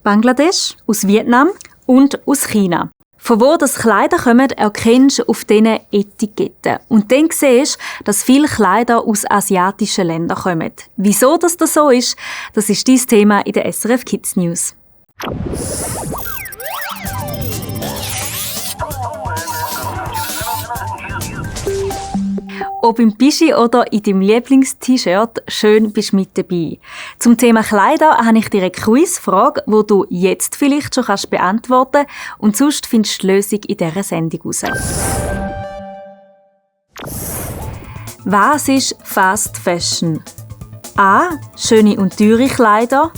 Bangladesch, aus Vietnam und aus China. Von wo das Kleider kommen, erkennst du auf diesen Etiketten. Und dann siehst du, dass viele Kleider aus asiatischen Ländern kommen. Wieso das so ist, das ist dein Thema in der SRF Kids News. Ob im Pischi oder in deinem Lieblings-T-Shirt, schön bist du mit dabei. Zum Thema Kleider habe ich dir eine Quizfrage, die du jetzt vielleicht schon beantworten kannst und sonst findest du die Lösung in dieser Sendung heraus. Was ist Fast Fashion? A. Schöne und teure Kleider.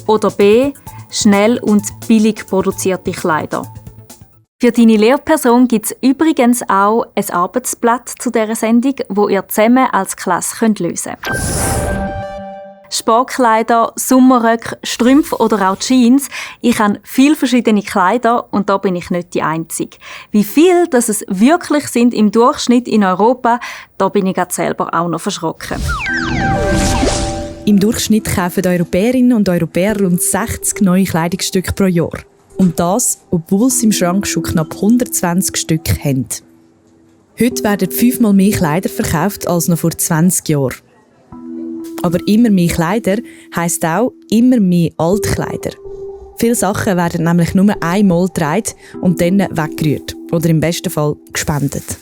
Oder B. Schnell und billig produzierte Kleider. Für deine Lehrperson gibt es übrigens auch ein Arbeitsblatt zu dieser Sendung, das ihr zusammen als Klasse lösen könnt. Sportkleider, Sommerröcke, Strümpfe oder auch Jeans. Ich habe viele verschiedene Kleider und da bin ich nicht die Einzige. Wie viel das es wirklich sind im Durchschnitt in Europa, da bin ich selber auch noch verschrocken. Im Durchschnitt kaufen Europäerinnen und Europäer rund 60 neue Kleidungsstücke pro Jahr. Und das, obwohl sie im Schrank schon knapp 120 Stück haben. Heute werden 5-mal mehr Kleider verkauft als noch vor 20 Jahren. Aber immer mehr Kleider heisst auch immer mehr Altkleider. Viele Sachen werden nämlich nur einmal getragen und dann weggerührt oder im besten Fall gespendet.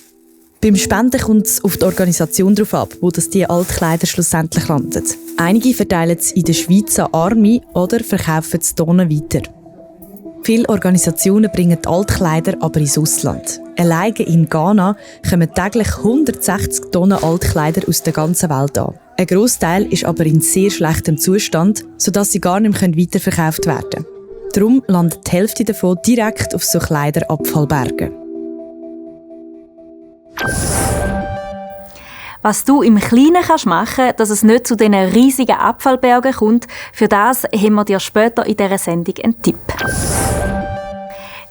Beim Spenden kommt es auf die Organisation darauf ab, wo diese Altkleider schlussendlich landen. Einige verteilen es in der Schweiz an Arme oder verkaufen es Tonnen weiter. Viele Organisationen bringen die Altkleider aber ins Ausland. Alleine in Ghana kommen täglich 160 Tonnen Altkleider aus der ganzen Welt an. Ein Grossteil ist aber in sehr schlechtem Zustand, sodass sie gar nicht mehr weiterverkauft werden können. Darum landet die Hälfte davon direkt auf so Kleiderabfallbergen. Was du im Kleinen machen kannst, dass es nicht zu diesen riesigen Abfallbergen kommt, für das haben wir dir später in dieser Sendung einen Tipp.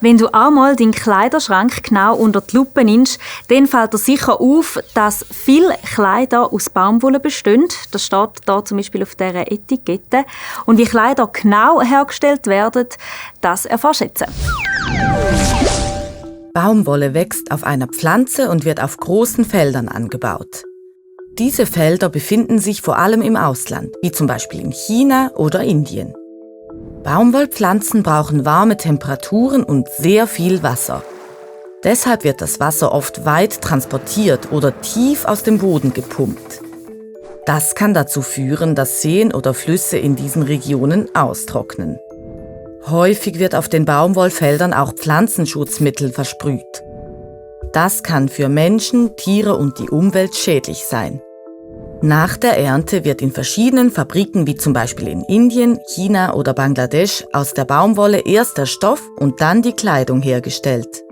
Wenn du einmal deinen Kleiderschrank genau unter die Lupe nimmst, dann fällt dir sicher auf, dass viele Kleider aus Baumwolle bestehen. Das steht hier zum Beispiel auf dieser Etikette. Und wie Kleider genau hergestellt werden, das erfährst du jetzt. Baumwolle wächst auf einer Pflanze und wird auf großen Feldern angebaut. Diese Felder befinden sich vor allem im Ausland, wie zum Beispiel in China oder Indien. Baumwollpflanzen brauchen warme Temperaturen und sehr viel Wasser. Deshalb wird das Wasser oft weit transportiert oder tief aus dem Boden gepumpt. Das kann dazu führen, dass Seen oder Flüsse in diesen Regionen austrocknen. Häufig wird auf den Baumwollfeldern auch Pflanzenschutzmittel versprüht. Das kann für Menschen, Tiere und die Umwelt schädlich sein. Nach der Ernte wird in verschiedenen Fabriken wie zum Beispiel in Indien, China oder Bangladesch aus der Baumwolle erst der Stoff und dann die Kleidung hergestellt.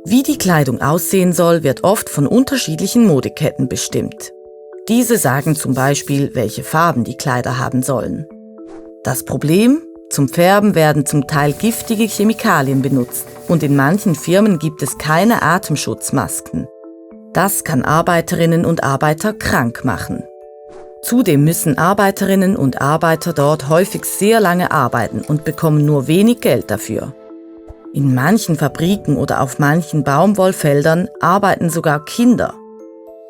Wie die Kleidung aussehen soll, wird oft von unterschiedlichen Modeketten bestimmt. Diese sagen zum Beispiel, welche Farben die Kleider haben sollen. Das Problem? Zum Färben werden zum Teil giftige Chemikalien benutzt und in manchen Firmen gibt es keine Atemschutzmasken. Das kann Arbeiterinnen und Arbeiter krank machen. Zudem müssen Arbeiterinnen und Arbeiter dort häufig sehr lange arbeiten und bekommen nur wenig Geld dafür. In manchen Fabriken oder auf manchen Baumwollfeldern arbeiten sogar Kinder.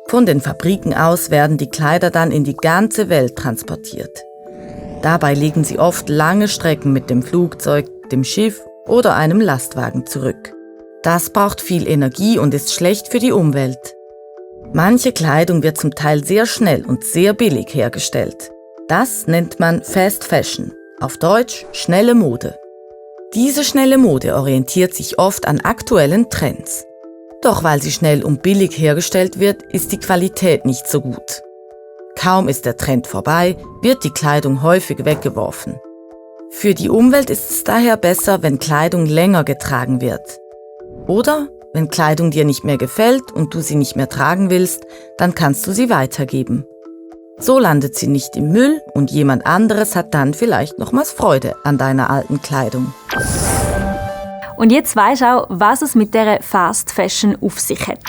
Von den Fabriken aus werden die Kleider dann in die ganze Welt transportiert. Dabei legen sie oft lange Strecken mit dem Flugzeug, dem Schiff oder einem Lastwagen zurück. Das braucht viel Energie und ist schlecht für die Umwelt. Manche Kleidung wird zum Teil sehr schnell und sehr billig hergestellt. Das nennt man Fast Fashion, auf Deutsch schnelle Mode. Diese schnelle Mode orientiert sich oft an aktuellen Trends. Doch weil sie schnell und billig hergestellt wird, ist die Qualität nicht so gut. Kaum ist der Trend vorbei, wird die Kleidung häufig weggeworfen. Für die Umwelt ist es daher besser, wenn Kleidung länger getragen wird. Oder, wenn Kleidung dir nicht mehr gefällt und du sie nicht mehr tragen willst, dann kannst du sie weitergeben. So landet sie nicht im Müll und jemand anderes hat dann vielleicht nochmals Freude an deiner alten Kleidung. Und jetzt weisst du auch, was es mit dieser Fast Fashion auf sich hat.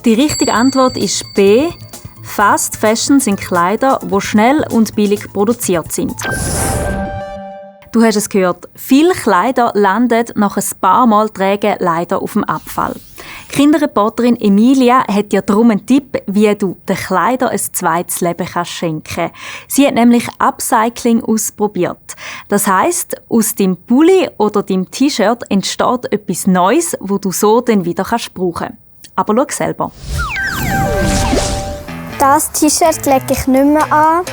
Die richtige Antwort ist B. Fast Fashion sind Kleider, die schnell und billig produziert sind. Du hast es gehört, viele Kleider landen nach ein paar Mal Tragen leider auf dem Abfall. Kinderreporterin Emilia hat dir darum einen Tipp, wie du den Kleidern ein zweites Leben schenken kannst. Sie hat nämlich Upcycling ausprobiert. Das heisst, aus deinem Pulli oder deinem T-Shirt entsteht etwas Neues, das du so dann wieder brauchen kannst. Aber schau selber. Das T-Shirt lege ich nicht mehr an,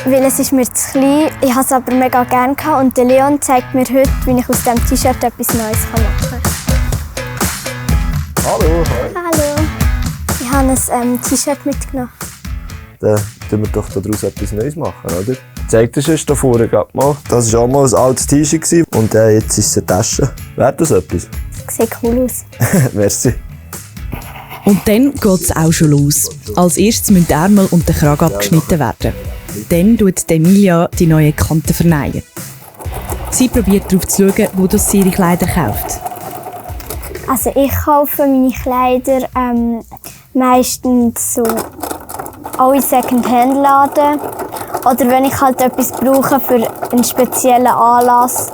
weil es ist mir zu klein. Ich habe es aber mega gerne gehabt und der Leon zeigt mir heute, wie ich aus diesem T-Shirt etwas Neues machen kann. Hallo. Hallo. Ich habe ein T-Shirt mitgenommen. Dann tun wir doch daraus etwas Neues machen, oder? Zeig das hier vorne mal. Das war auch mal ein altes T-Shirt und jetzt ist es eine Tasche. Wäre das etwas? Sieht cool aus. Merci. Und dann geht es auch schon los. Als erstes müssen die Ärmel und der Kragen abgeschnitten werden. Dann tut Emilia die neuen Kanten vernähen. Sie probiert darauf zu schauen, wo sie ihre Kleider kauft. Also ich kaufe meine Kleider meistens so auch in Second-Hand-Laden. Oder wenn ich halt etwas brauche für einen speziellen Anlass,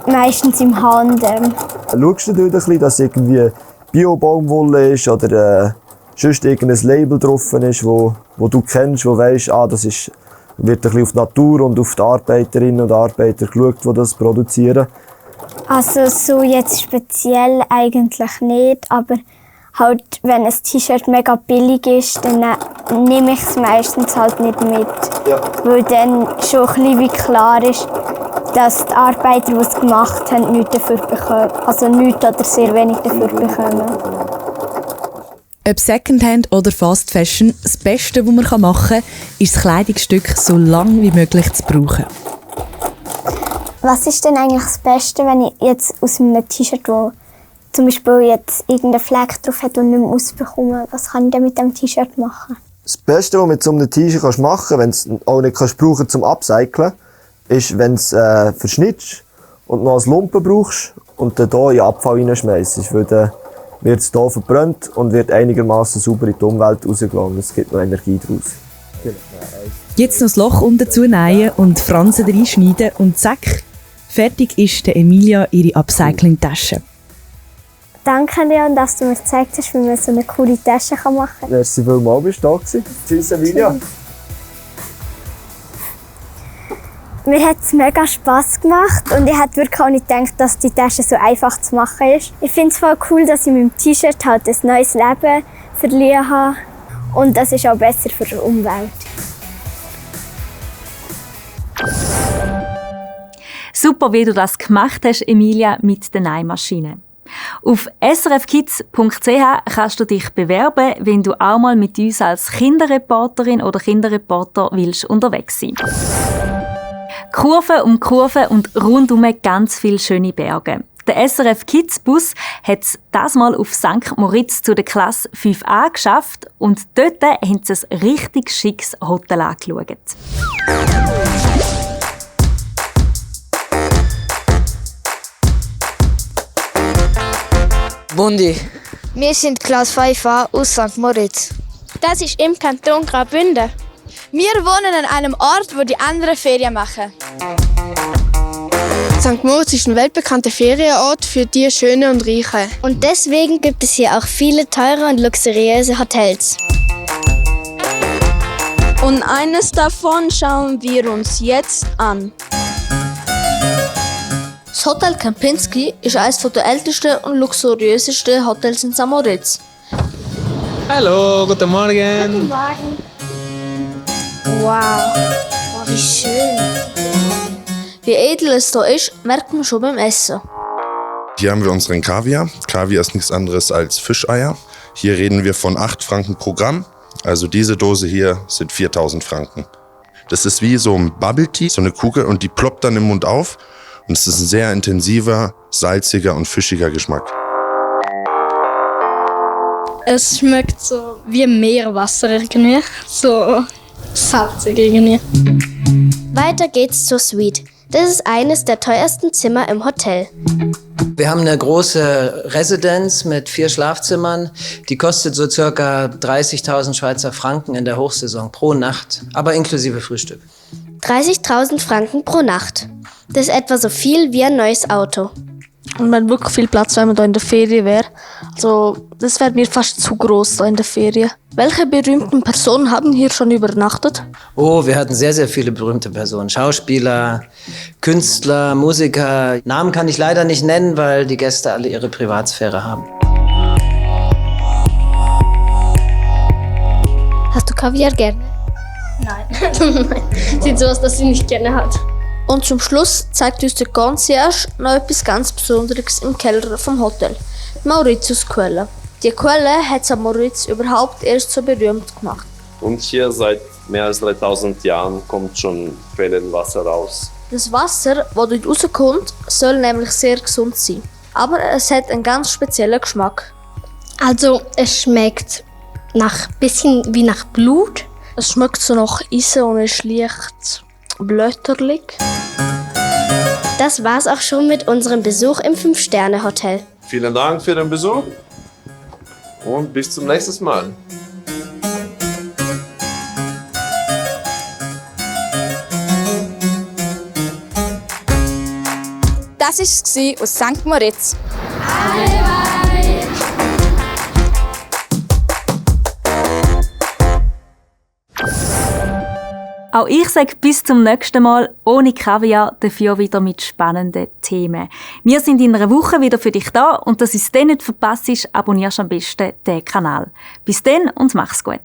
meistens im Handel. Schaust du ein bisschen, dass irgendwie Bio-Baumwolle ist oder sonst irgendein Label drauf ist, wo du kennst, wo weisst, das wird ein bisschen auf die Natur und auf die Arbeiterinnen und Arbeiter geschaut, die das produzieren? Also so jetzt speziell eigentlich nicht, aber halt, wenn ein T-Shirt mega billig ist, dann nehme ich es meistens halt nicht mit. Ja. Weil dann schon ein bisschen wie klar ist, dass die Arbeiter, die es gemacht haben, nichts dafür bekommen. Also nichts oder sehr wenig dafür bekommen. Ob Secondhand oder Fast Fashion, das Beste, was man machen kann, ist das Kleidungsstück so lange wie möglich zu brauchen. Was ist denn eigentlich das Beste, wenn ich jetzt aus einem T-Shirt, wo zum Beispiel jetzt irgendeinen Fleck drauf hat und nicht mehr ausbekomme, was kann ich denn mit dem T-Shirt machen? Das Beste, was du mit so einem T-Shirt machen kannst, wenn du es auch nicht brauchen zum Upcyclen, ist, wenn du es verschnittst und noch als Lumpen brauchst und dann hier in den Abfall reinschmeissest. Weil dann wird es hier verbrannt und wird einigermaßen sauber in die Umwelt rausgelassen. Es gibt noch Energie daraus. Jetzt noch das Loch unten zunähen und Fransen reinschneiden und zack, fertig ist der Emilia ihre Upcycling-Tasche. Danke, Leon, dass du mir gezeigt hast, wie man so eine coole Tasche machen kann. Merci vielmals, bist du da gewesen. Tschüss, Emilia. Mir hat es mega Spass gemacht und ich hätte wirklich auch nicht gedacht, dass die Tasche so einfach zu machen ist. Ich finde es voll cool, dass ich mit dem T-Shirt halt ein neues Leben verliehen habe. Und das ist auch besser für die Umwelt. Super, wie du das gemacht hast, Emilia, mit der Nähmaschine. Auf srfkids.ch kannst du dich bewerben, wenn du auch mal mit uns als Kinderreporterin oder Kinderreporter willst unterwegs sein. Kurven um Kurven und rundum ganz viele schöne Berge. Der SRF Kids Bus hat es dieses Mal auf St. Moritz zu der Klasse 5a geschafft und dort haben sie ein richtig schickes Hotel angeschaut. Bundi. Wir sind Klasse 5a aus St. Moritz. Das ist im Kanton Graubünden. Wir wohnen an einem Ort, wo die anderen Ferien machen. St. Moritz ist ein weltbekannter Ferienort für die Schönen und Reichen. Und deswegen gibt es hier auch viele teure und luxuriöse Hotels. Und eines davon schauen wir uns jetzt an. Das Hotel Kempinski ist eines der ältesten und luxuriösesten Hotels in St. Moritz. Hallo, guten Morgen. Guten Morgen. Wow, wie schön. Wie edel es hier ist, merkt man schon beim Essen. Hier haben wir unseren Kaviar. Kaviar ist nichts anderes als Fischeier. Hier reden wir von 8 Franken pro Gramm. Also diese Dose hier sind 4.000 Franken. Das ist wie so ein Bubble Tea, so eine Kugel, und die ploppt dann im Mund auf. Und es ist ein sehr intensiver, salziger und fischiger Geschmack. Es schmeckt so wie Meerwasser irgendwie, so salzig irgendwie. Weiter geht's zur Suite. Das ist eines der teuersten Zimmer im Hotel. Wir haben eine große Residenz mit 4 Schlafzimmern. Die kostet so circa 30.000 Schweizer Franken in der Hochsaison pro Nacht, aber inklusive Frühstück. 30.000 Franken pro Nacht. Das ist etwa so viel wie ein neues Auto. Und man hat wirklich viel Platz, wenn man da in der Ferien wäre. Also, das wäre mir fast zu groß da in der Ferien. Welche berühmten Personen haben hier schon übernachtet? Oh, wir hatten sehr, sehr viele berühmte Personen. Schauspieler, Künstler, Musiker. Namen kann ich leider nicht nennen, weil die Gäste alle ihre Privatsphäre haben. Hast du Kaviar gerne? Nein. Sieht so aus, dass sie nicht gerne hat. Und zum Schluss zeigt uns der Concierge noch etwas ganz Besonderes im Keller vom Hotel. Die Mauritius-Quelle. Die Quelle hat St. Moritz überhaupt erst so berühmt gemacht. Und hier seit mehr als 3000 Jahren kommt schon Quellenwasser raus. Das Wasser, das dort rauskommt, soll nämlich sehr gesund sein. Aber es hat einen ganz speziellen Geschmack. Also, es schmeckt bisschen wie nach Blut. Es schmeckt so nach Eisen und ist leicht blöterlig. Das war's auch schon mit unserem Besuch im 5-Sterne-Hotel. Vielen Dank für den Besuch und bis zum nächsten Mal. Das war es aus St. Moritz. Auch ich sage bis zum nächsten Mal, ohne Kaviar, dafür wieder mit spannenden Themen. Wir sind in einer Woche wieder für dich da und dass es dann nicht verpasst ist, abonnierst am besten den Kanal. Bis dann und mach's gut.